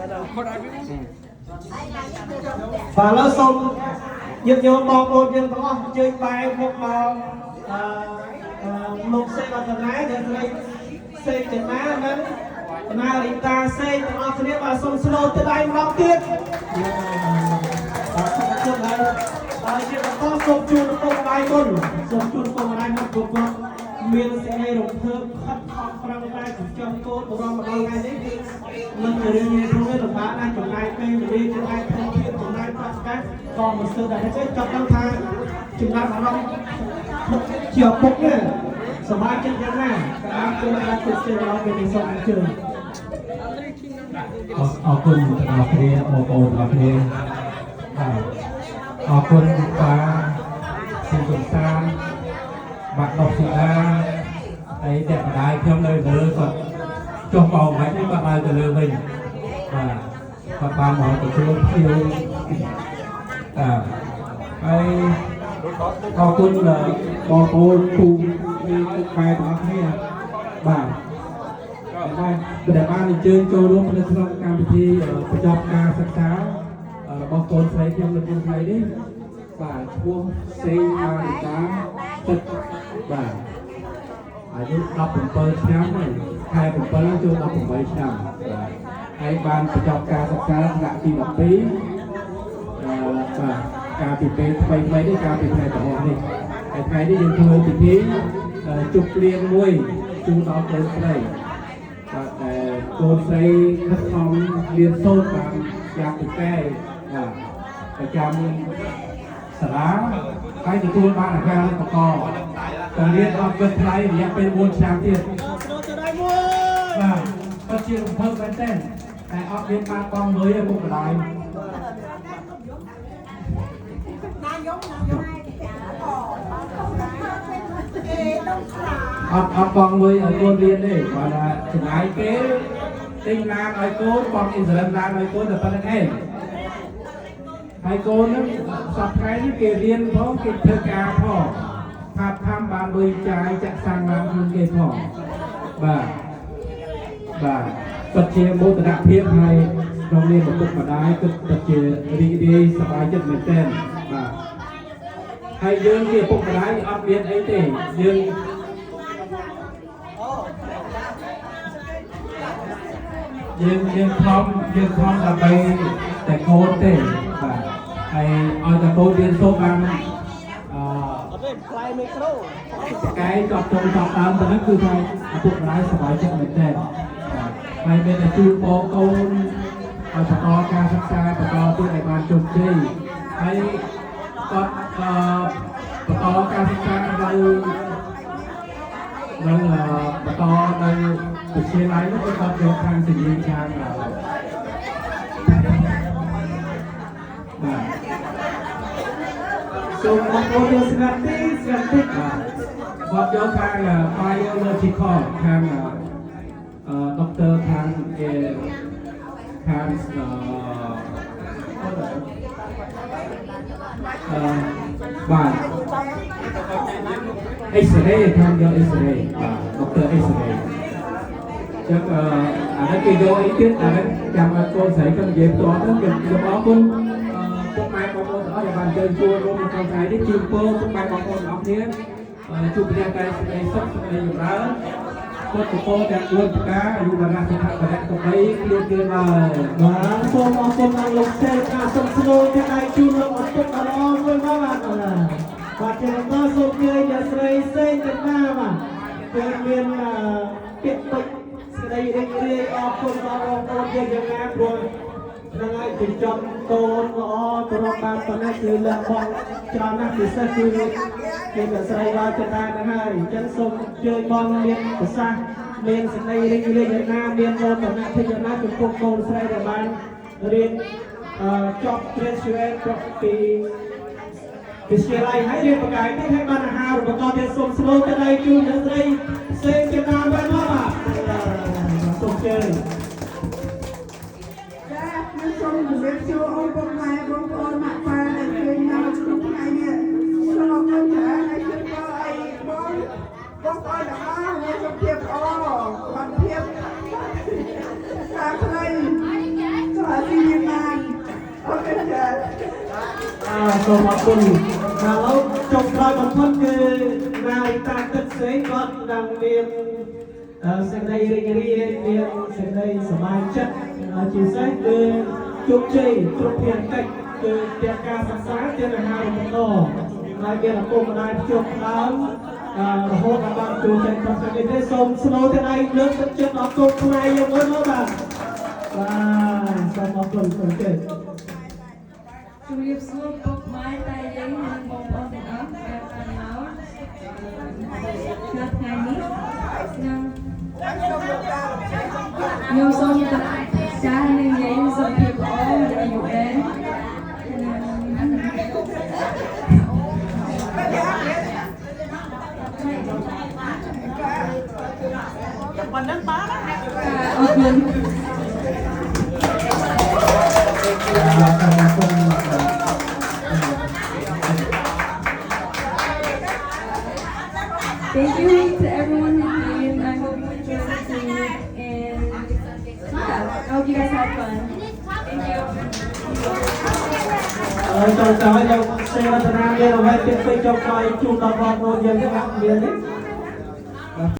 បាទឥឡូវសូមញាតិញោមបងប្អូនយើងទាំងអស់អញ្ជើញបែរមុខមកអឺអឺលោកសេវឌ្ឍនាអ្នកស្រីសេកណានិងកណារីតាសេកទាំងអស់គ្នាបាទសូមស្នូទៅដៃម្ដងទៀតបាទសូមអរគុណហើយហើយជាបន្តសូមជូនពុកម្ដាយមុនសូមជូនពុកម្ដាយមុនពួកគាត់មានសេចក្តីរំភើបខិតខំប្រឹងប្រែងចិញ្ចឹមកូនបរមមកដល់ថ្ងៃនេះគឺមិនជារឿងងាយស្រួលទេលំបាកណាស់ចំណាយពេលវេលាចំណាយធនធានចំណាយប្រាក់កាសក៏មិនស្ទើរដែរទេចង់ដឹងថាចំណាប់អារម្មណ៍ជាឪពុកនេះសប្បាយចិត្តយ៉ាងណាក៏បានជួយដល់គុណសេដល់ពេលនេះសូមអញ្ជើញ អរគុណទាំងអស់គ្នាបងប្អូនទាំងអស់គ្នាបាទអរគុណបាស៊ីកំសានបាក់ដុកស៊ីដាហើយតែម្ដាយខ្ញុំនៅលើគាត់ចុះមកមិននេះគាត់ឡើងទៅលើវិញបាទគាត់បានមកទទួលភ្ញៀវបាទហើយអរគុណបងប្អូនពូមីពុកម៉ែទាំងអស់គ្នាបាទ ដែលដែលបានអញ្ជើញចូលរួមនៅក្នុងកម្មវិធីបញ្ចប់ការសិក្សារបស់កូនស្រីខ្ញុំនៅក្នុងថ្ងៃនេះបាទឈ្មោះសេងអារិកាទឹកបាទអាយុ17ឆ្នាំហើយខែ7ចូល18ឆ្នាំបាទហើយបានបញ្ចប់ការសិក្សាថ្នាក់ទី12បាទកាលពីពេលថ្មីថ្មីនេះកាលពីថ្ងៃប្រហោះនេះហើយថ្ងៃនេះយើងធ្វើពិធីជប់លៀងមួយជូនដល់កូនស្រី បាទតែកូនស្រីខិតខំរៀនសូត្របានយ៉ាងពូកែបាទប្រចាំសាលាហើយទទួលបានអាហារូបករណ៍តែរៀនអត់គិតថ្លៃរយៈពេល4ឆ្នាំទៀតបាទពិតជារំភើបមែនទែនតែអត់មានបានបងលុយឲ្យពុកម្ដាយ ណាយងណាយងគេต้องខ្លា អត់បងលុយឲ្យកូនរៀនទេគាត់ថាចំណាយពេលទិញឡានឲ្យកូនបងអ៊ីនធឺណិតឡានឲ្យកូនតែប៉ុណ្្នឹងឯងហើយកូនហ្នឹងសប្តាហ៍នេះគេរៀនផងគេធ្វើការផងផាត់ផាំបានលុយចាយចាក់សាំងឡានខ្លួនគេផងបាទបាទពិតជាមោទនភាពហើយក្នុងនាមឪពុកម្ដាយគឺពិតជារីករាយសប្បាយចិត្តមែនទែនបាទហើយយើងជាឪពុកម្ដាយអត់មានអីទេយើងខំដើម្បីតែកូនទេបាទហើយឲ្យតែកូនរៀនសូត្របាន អត់ទេផ្លែមីក្រូ កែចប់ចូលចប់ដើមទៅហ្នឹងគឺថាឪពុកម្ដាយសប្បាយចិត្តមែនទែនបាទហើយមានតែជូនពរកូនឲ្យបន្តការសិក្សាបន្តទៀតឲ្យបានជោគជ័យហើយគាត់បន្តការសិក្សានៅបន្តនៅវិទ្យាល័យនោះគឺគាត់យកខាងជំនាញខាងបាទ សូមបងប្អូនយើងស្ងាត់តិចស្ងាត់តិច បាទគាត់យកខាង biological ខាងអឺដុកទ័រខាងគេខាងអឺបាទ X-ray ខាងយក X-ray បាទដុកទ័រ X-ray ចឹងអានេះគេយកអីទៀតអានេះចាំឲ្យកូនស្រីគាត់និយាយផ្ទាល់ទៅខ្ញុំអរគុណពុកម៉ែបងប្អូនទាំងអស់ដែលបានអញ្ជើញចូលរួមក្នុងថ្ងៃនេះជូនពរពុកម៉ែបងប្អូនទាំងអស់គ្នាជួបប្រទះតែសេចក្តីសុខសេចក្តីចម្រើនពុទ្ធពរទាំង4ប្រការអាយុវណ្ណៈសុខៈបរៈកបីគ្លៀងគ្លៀងឡើយ បាទសូមអរគុណដល់លោកសេការសុំស្នូលទាំងដៃជូនលោកឪពុកដ៏ល្អមួយមកបាទបាទជាបន្តសូមជើញអ្នកស្រីសេងកណ្ដាបាទពេលមានពាក្យពេចន៍ស្ដីរីករាយអរគុណដល់បងប្អូនយើងយ៉ាងណាព្រោះហ្នឹងហើយចិញ្ចឹមកូនល្អទៅរកបានប៉ុណ្ណេះគឺលះបង់ច្រើនណាស់ពិសេសគឺគឺអ្នកស្រីវ៉ាចតាហ្នឹងហើយអញ្ចឹងសូមជើញបងមានប្រសាសន៍មានសេចក្តីរីករាយយ៉ាងណាមានមោទនភាពយ៉ាងណាចំពោះកូនស្រីដែលបានរៀនចប់ graduate ពីវិទ្យាល័យហើយរៀនបកាយទៀតហើយបានអាហារូបករណ៍ទៀតសូមស្នូលទៅដៃជូនអ្នកស្រីសេងចំណានវិញមកបាទសូមជើញ ចាខ្ញុំសូមជម្រាបសួរអូនពុកម៉ែបងប្អូនម៉ាក់ប៉ាដែលឃើញមកក្នុងថ្ងៃនេះសូមអរគុណច្រើនហើយជូនពរឲ្យបងបងប្អូនទាំងអស់មានសុខភាពល្អសុខភាពខាងផ្លូវ អើសូមអរគុណបាទឥឡូវចុងក្រោយបំផុតគឺនាយតាទឹកសេងគាត់នឹងមានអឺសេចក្តីរីករាយមានសេចក្តីសប្បាយចិត្តហើយជាពិសេសគឺជោគជ័យគ្រប់ភារកិច្ចគឺទាំងការសិក្សាទាំងអាហារូបករណ៍ហើយមានឪពុកម្ដាយភ្ជាប់ដើមអឺរហូតដល់បានជួបជ័យក្នុងថ្ងៃនេះទេសូមស្នូទាំងឯងលើកទឹកចិត្តដល់កូនខ្មែរយើងមួយមកបាទបាទសូមអរគុណសូមជើញ ជំរាបសួរពុកម៉ែតាយាយនិងបងប្អូនទាំងអស់ដែលបានមកនៅថ្ងៃនេះនិងខ្ញុំសូមតាចាស់និងយាយសុខភាពល្អមានអាយុវែងនិង ប៉ុណ្ណឹងបានណា អរគុណ បាទសូមអរគុណ Thank you to everyone who came. I hope you enjoyed the food and yeah, I hope you guys had fun. Thank you. ហើយចូលក្រោយលោកសេវតនាមានអ្វីទៀតពេកចុងក្រោយជូនដល់បងប្អូនយើងទេបាទមានទេ